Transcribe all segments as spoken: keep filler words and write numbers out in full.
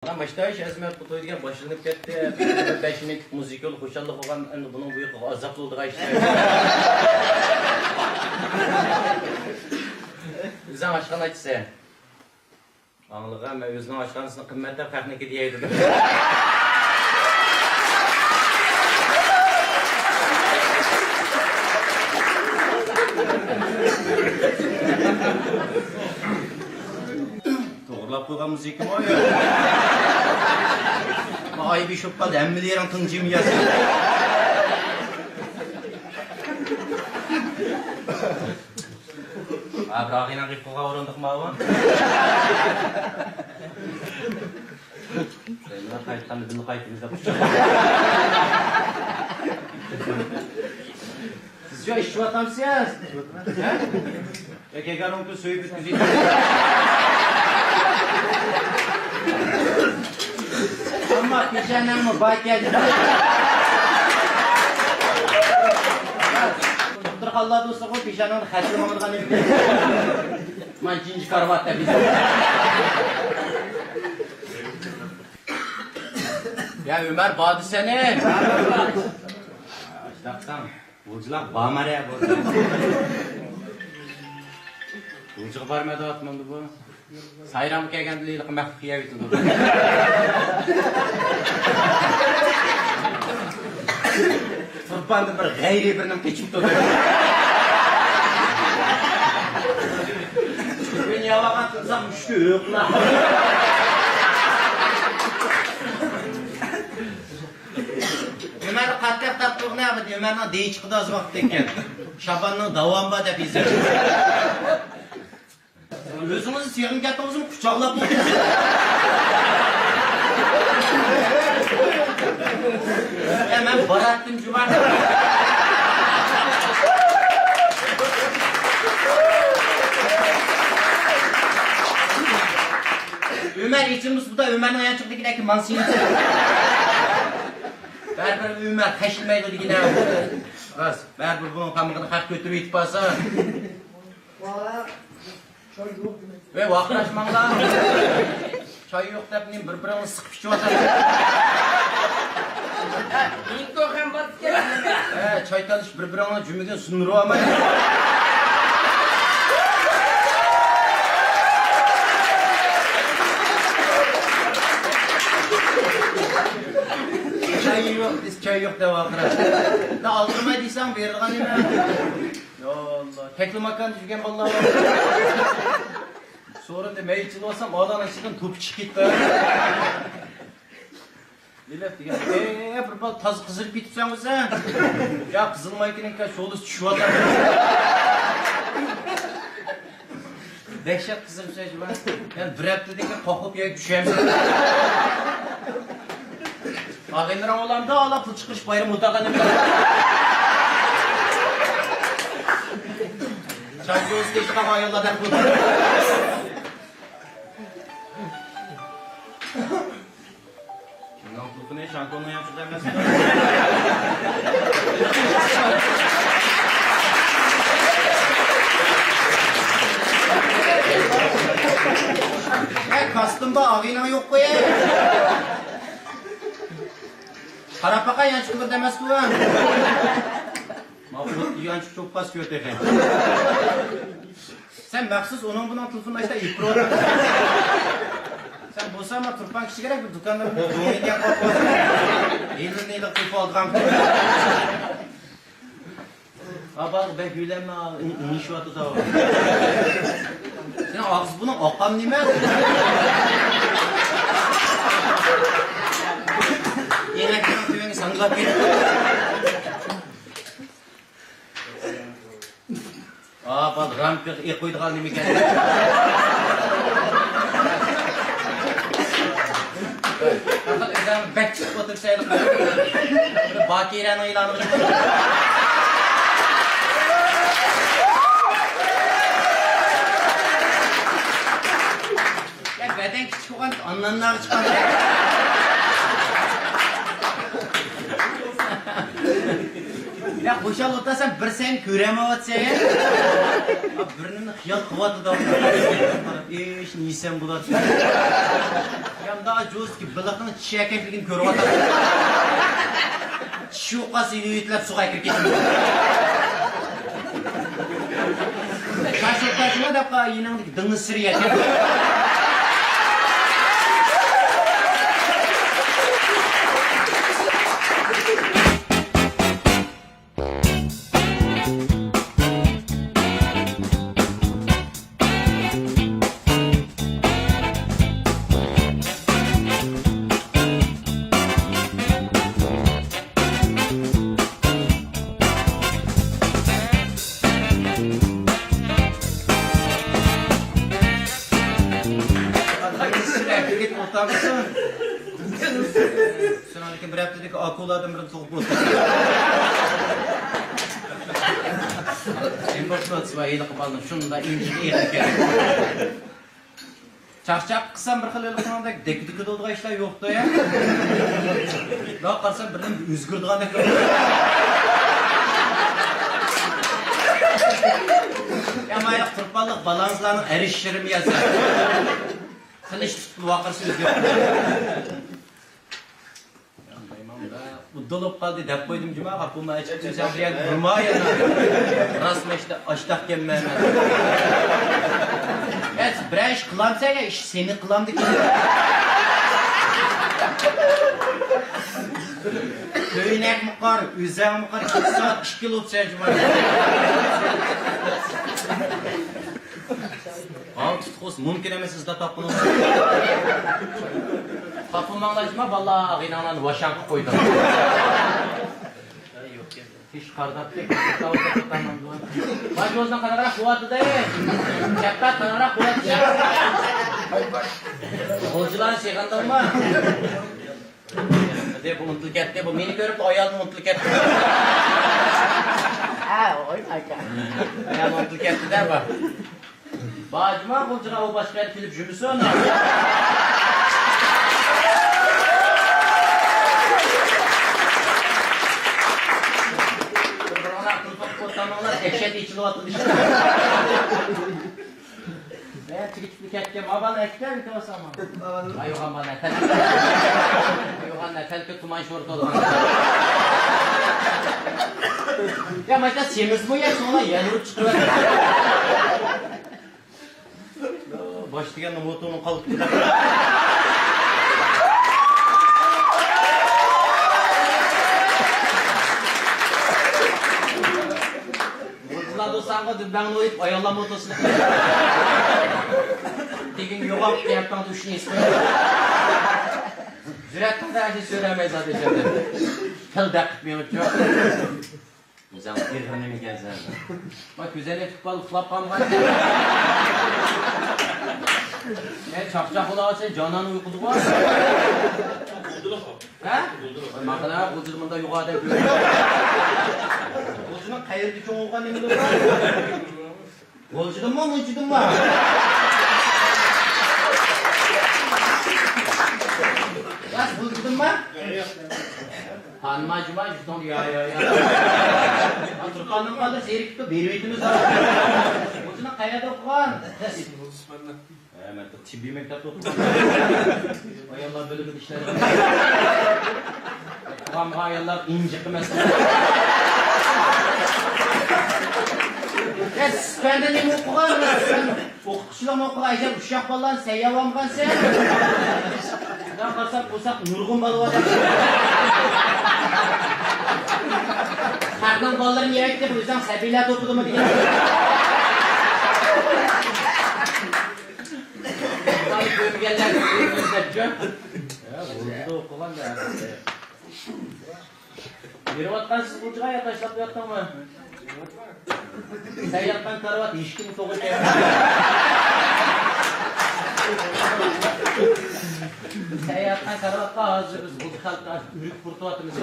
مانا ماشتايىش ئەزمەت بۇ توي دېگەن باشلىنىپ كەتتى. بىر بەش مىنۇت مۇزىكىلىق خۇشاللىق بولغان، ئەمدى بۇنىڭ بۇيىقىغا ئازاب بولىدىغان ئىش. ئۆزۈڭ ئاشخانا ئاچىسەن. ئاڭلىغان، مەن ئۆزىنىڭ ئاشخانىسىنى قىممەت دەپ خەقنىڭكى دېيەي دېدىم. توغرىلاپ قويغان مۇزىكىمۇ. ئايبى شوپقان ھەممىلىرىڭ تىڭ جىم ياز. ھا، بىر ئاغىنەڭ قىلىپ قىلغان ئورۇندۇق ماۋۇ. سەن قايتقاندا بىللە قايتىمىز دەپ قۇچاق. سىز شۇ ئىششىۋاتامسىز؟ ھە؟ يا گەگەرنىڭكى سۆيۈپ ئۆتكۈزۈپ. ئەمما پېشانەڭمۇ بار ئىكەن. دوختۇرخانىلاردا بولسىغۇ پېشانەڭنى خەتلىمەيدىغان ئىدى. مانا ئىككىنچى كارىۋات دەپ. يا ئۆمەر، بار دېسەنە. ئاشتاقساڭ. بۇلجىلار بارمارە بۇ. بۇلجىغا بارمايدىغان بولدى بۇ. سايرامغا كەلگەندە ھېلىقى مەخپىي يەۋېتىدۇ. تۇرپاندىن بىر غەيرىي بىرنىڭ قېچىپ تۇردى. بۈگۈن ياۋاغان تۇرسام مۈشۈكى ھۆقلا. ئۆمەرنى قاتتىق تارتتۇرغىنى ئەمدى ئۆمەرنىڭ دېيى چىقىدۇ ئاز ۋاقىتتىن كېيىن. شاباننىڭ داۋامى بار دەپ يېزىپ. ئۆزىڭىزنى سېغىنىپ كەتتىڭىزمۇ؟ قۇچاقلاپ ئولتۇرسىز. يا، مەن باراتتىم جۇما. ئۆمەر ئېچىلمىسا، بۇدا ئۆمەرنىڭ يانچۇقىدىكىدەك مانسىڭىز. بەرىبىر ئۆمەر خەشلىمەيدۇ دېگىنە. راست، بەرىبىر بۇنىڭ تامىقىنى خەق كۆتۈرۈپ يېتىپ بارسا. ۋاي، ۋاقىراشماڭلار. چاي يوق دەپ نېمە بىر-بىرىڭلارنى سىقىپ ئىچىۋاتامسىلەر؟ مىكروخەم بار ئىكەن. ھە، چاي تالىشىپ بىر-بىرىڭلارنى جۈمىگە سۇندۇرۇۋالماي. چاي يوق، بىز چاي يوق دەپ ۋاقىراش. دا ئالدىرىماي دېسەڭ بېرىدىغان نېمە؟ يا ئاللا، تەكلىماكاندا يۈرگەن بالىلار بار. سورۇندا مەيىت چىلىۋالسام، ئادەمنىڭ ئىچىدىن توپا چىقىپ كېتىپتۇ. ئېلىپ دېگەن، ئېي، بىر بالا تازا قىزىرىپ كېتىپسەن ئۆزۈڭ. يا، قىزىلمايكىنىڭكى شولىسى چۈشۈۋاتىدۇ. دەھشەت قىزىرىپسەن جۇما. يەنە بىر ھەپتىدىن كېيىن قوقۇپ يەرگە چۈشەمسەن. ئاغىنىلىرىڭ ئۇلاردا ئالا پۇل چىقىرىش بايرىمى ئۆتەلغان نېمە؟ شاڭگۆسى تېشىغا ئاياللار دەپ قويدى. شۇنىڭ تۇلقىنى شاڭكوننىڭ يانچۇقى ئەمەس. ئەي، كاستۇمدا ئاغىنىڭ يوققۇ، ئەي. قاراپ باقاي، يانچۇقى بىردە ئەمەسقۇ. ماۋۇ يانچۇق چوپقاس كۆر تېخى. سەن مەخسۇس ئۇنىڭ بۇنىڭ تېلېفونىنى ئاچتا ئېلىپ تۇرۇۋاتىسەن. سەن بولسا ما تۇرپان كىشى كېرەك بىر دۇكاندا بىر دۆڭ يېگەن قوپ بولسا. ھېلىنى ھېلىغا تېپىۋالىدىغان. ئاباغا بەك يۆلەنمە، ئىڭىشىۋاتىدۇ. سېنىڭ ئاغزى بۇنىڭ ئاقام نېمە؟ يېڭەكنىڭ تۈۋىنى ساڭگىلاپ كېتىپتۇ. ئا، بال رامكىغا ئېقىۋېتىدىغان نېمە ئىكەن؟ پەقەت ئۆزۈڭ بەك چىقىپ ئولتۇرسايلىق. باكىرەنىڭ ئېلانىغا چىقىپ. يا، بەدەن كىچىك بولغان ئاننانلارغا چىققان. يا، خۇشال ئولتۇرسام، بىر سەن كۆرەلمەيۋاتىسەن. بىر نېمىنى خىيال قىلىۋاتىدۇ. ئىش نېسەم بولاتتى. يا، مۇنداق جوزكى بېلىقنىڭ چىش ئەكەشلىكىنى كۆرۈۋاتىدۇ. چىشى قالسا يۆتىلەپ سۇغا كىرىپ كېتىدۇ. شاشۇقداشما دەپ قال، يېنىڭدىكى دىڭنى سىرى يەتكەن. سەن لېكىن بىر ھەپتىدىكى ئاكۇلادىن بىرنى تۇغۇپ بولدى. ئەمما شۇ ۋاي ھېلىقى بالىنى شۇنداق ئىنجىل ئېغىر كېرەك. چاقچاق قىلسام بىر خىل ھېلىقىنىڭدەك دەككە-دۈككە بولىدىغان ئىشلار يوقتۇ يا. مۇنداق قارىسام بىردىن ئۆزگىرىدىغاندەك. يا مايلىق تۇرپانلىق بالاڭىزلارنىڭ ئەرش شىرىمى يا سەن. قىلىچ تۇتۇپ ۋارقىرىسا ئۆزگىرىدۇ. ئۇدۇلۇپ قالدى دەپ قويدۇم جۇما، قاپۇما ئېچىپ تۇرسام بۇ يەردە بىرما يەنە. راستمۇ ئىشتا ئاشتاقكەنمەن. يا، بىرەر ئىش قىلامسەن يا، ئىش سېنى قىلامدىكىن. كۆينەكمۇ قار، ئۆزەڭمۇ قار، ئىككى سائەت ئىككى بولۇپسەن جۇما. ھاۋ تۇتقۇسى مۇمكىن ئەمەس ئىزدەپ تاپقىنىڭىز. تاپالماڭلار جۇما، بالىلار غىناڭلارنى ۋاشاڭ قىلىپ قويدۇڭ. ھېچ قارىداتتى. باش ئۆزىنىڭ قانىراق قۇۋۋەتىدە. كەپتە قانىراق قۇۋۋەتىدە. غۇلجىلار سېغىندىڭمۇ؟ دەپ ئۇنتۇلۇپ كەتتى. بۇ مېنى كۆرۈپ ئايالنى ئۇنتۇلۇپ كەتتى. ھە، ئوينايكەن. ئايالنى ئۇنتۇلۇپ كەتتى-دە بۇ. باجما غۇلجىغا ئۇ باشقا يەردە كېلىپ يۈرمىسۇن. بىر-بىرىڭلار قىلپاق قوتاماڭلار، دەھشەت ئېچىلىۋاتىدۇ. مەن چىقىپ كەتكەن، ما بالا ئەكەل، كۆرسەڭ. ئايۇغان بالا ئەكەل. ئايۇغان ئەكەل، كۆ تۇمان شورت ئولغان. يا، ماشتا سېمىزمۇ يا، شۇڭا يەنە ئۇرۇپ چىقىۋەردى. باش دېگەن موتورنىڭ قالقىپتۇ. غۇلجىلار دوستلارغا دۈمبەڭنى ئويۇپ، ئاياللارمۇ ئولتۇرسۇن. تېگىڭ يوغان، يەپتاڭدا ئۈچنى ھېس قىلىپ. جۈرئەت قىلدى، ئەجىز سۆرەمەي زادى ئىچەردە. تىل دەقىپ مېڭىپ چىق. ئۆزەڭ ئېغىر نېمە ئىكەنسەن؟ ما كۆزەل ئېتىپ قال، ئۇخلاپ قالمىغان. مەن چاقچاق بولاۋاتسا، جانان ئۇيقۇدىغۇ. ھە؟ ماقىنا غۇلجىدا مۇنداق يوغان ئادەم كۆرمىدىم. غۇلجىنىڭ قەيەردە چوڭ بولغان نېمە بولغان؟ غۇلجىدىنمۇ، مۇنچىدىنمۇ؟ راست غۇلجىدىنمۇ؟ تانىماي جۇما يۈزۈڭدە يا، يا، يا. تۇرپاننىڭ بالىلىرى زېرىكىپتۇ، بېرىۋېتىمىز. غۇلجىنىڭ قەيەردە ئوقۇغان؟ ھە، مەن تېببىي مەكتەپتە ئوقۇغان. ئاياللار بۆلۈمىدە ئىشلەيدىغان. ئوقۇغانغا ئاياللار ئىنجىق ئەمەس. يا، سىز پەندە نېمە ئوقۇغان؟ ئوقۇتقۇچىلىقنى ئوقۇغان، ئەجەب ئۇششاق بالىلارنى سەيياۋانغانسەن. شۇنداق قارىساق، قورساق نۇرغۇن بالا بار. خەقنىڭ بالىلىرىنى يەيدۇ دەپ، ئۆزۈڭ سەبىيلەر توپىدىمۇ دېگەن. كۆرمىگەنلەر كۆرمىگەن. يا، بولدى، ئوقۇغان. بېرىۋاتقانسىز غۇلجىغا يا تاشلاپ قويۇۋاتتىڭمۇ؟ سەن ياتقان كارىۋات ھېچكىمگە توغرا كەلمەيدۇ. سەن ياتقان كارىۋاتقا ھازىر بىز غۇلجا خەلقى ئۆرۈك پۇرىتىۋاتىمىز.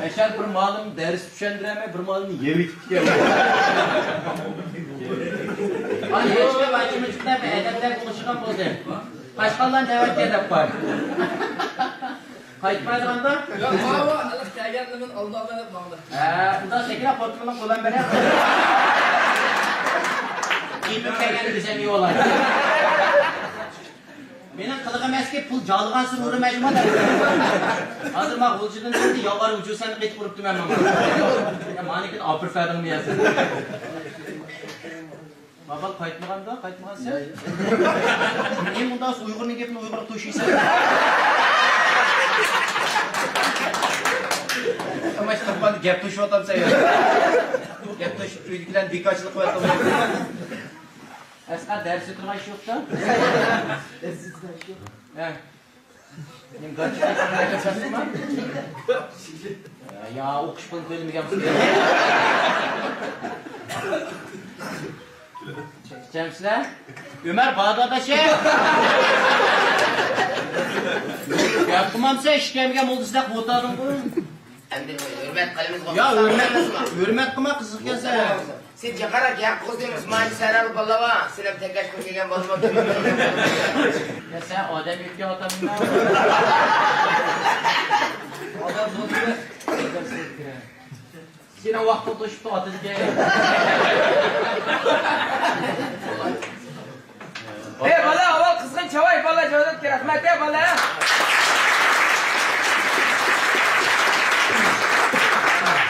ئەشەر بىر مالىم دەرس چۈشەندۈرەلمەي، بىر مالىمنى يەۋېتىپتىكەن. ئانا، ھېچكىم ئاچىمىچىق دەپ ئەدەپلەر بولۇشىدىغان بولدى. قاشقاللار نۆۋەتكە دەپ قوي. قايتمايدىغاندا؟ ياق، ماۋۇ ھېلىقى كەلگەندىمۇ ئالدىغا مېڭىپ ماڭدى. ھە، ئۇنداق سەكرەپ خوتۇنۇڭ قولىنى بېرەي. كېيىن كەلگەندە بىزەم يېۋالاي. مېنىڭ قىلىقىم ئەسكى، پۇل جالىغانسېرى ئۇرىمەن جۇما دەپ. ھازىر مانا غۇلجىدىن كەلدى، ياۋار ۋۇجۇسەننى قېتىپ ئۇرۇپتىمەن مانا. يا، مانىكىنى ئاپىرىپ بەردىڭمۇ يا سەن؟ ماۋۇ قايتمىغاندا، قايتمىغانسەن؟ نېمە ئۇنداق ئۇيغۇرنىڭ گېپىنى ئۇيغۇرغا توشۇيسەن؟ ئەمما ئىشتىن قالدى، گەپ توشۇۋاتامسەن يا؟ گەپ توشۇپ، ئۆيدىكىلەرنى بىكارچىلىق قىلىۋاتامسەن؟ ئەسقەر، دەرس ئۆتىدىغان ئىش يوقتا؟ ھە. نېمە، گاچا؟ يا، يا، ئوقۇش پۇلىنى تۆلىمىگەن بولسا. ئىچەمسىلەر؟ ئۆمەر، بار داداشى. گەپ قىلمامسەن، ئىش كەلمىگەن بولدى سىلەر، قوتادىڭغۇ. ئەمدى ھۆرمەت قىلىمىز، يا، ھۆرمەت، ھۆرمەت قىلما، قىزىق ئىكەنسەن. سەن جاقاراق گەپ قىلدىڭ، مانا سەرەل بالىلار، سىلەر تەكەشكۈر كەلگەن بالىلار. يا، سەن ئادەم يۆتكەۋاتامسەن؟ ئادەم سوتكە. سېنىڭ ۋاقتىڭ توشۇپتۇ، ئاتىدىكى. ئەي، بالا، ئاۋۋال قىزغىن چاۋاي، بالا، جاۋاب كېرەك. رەھمەت، ئەي، بالا.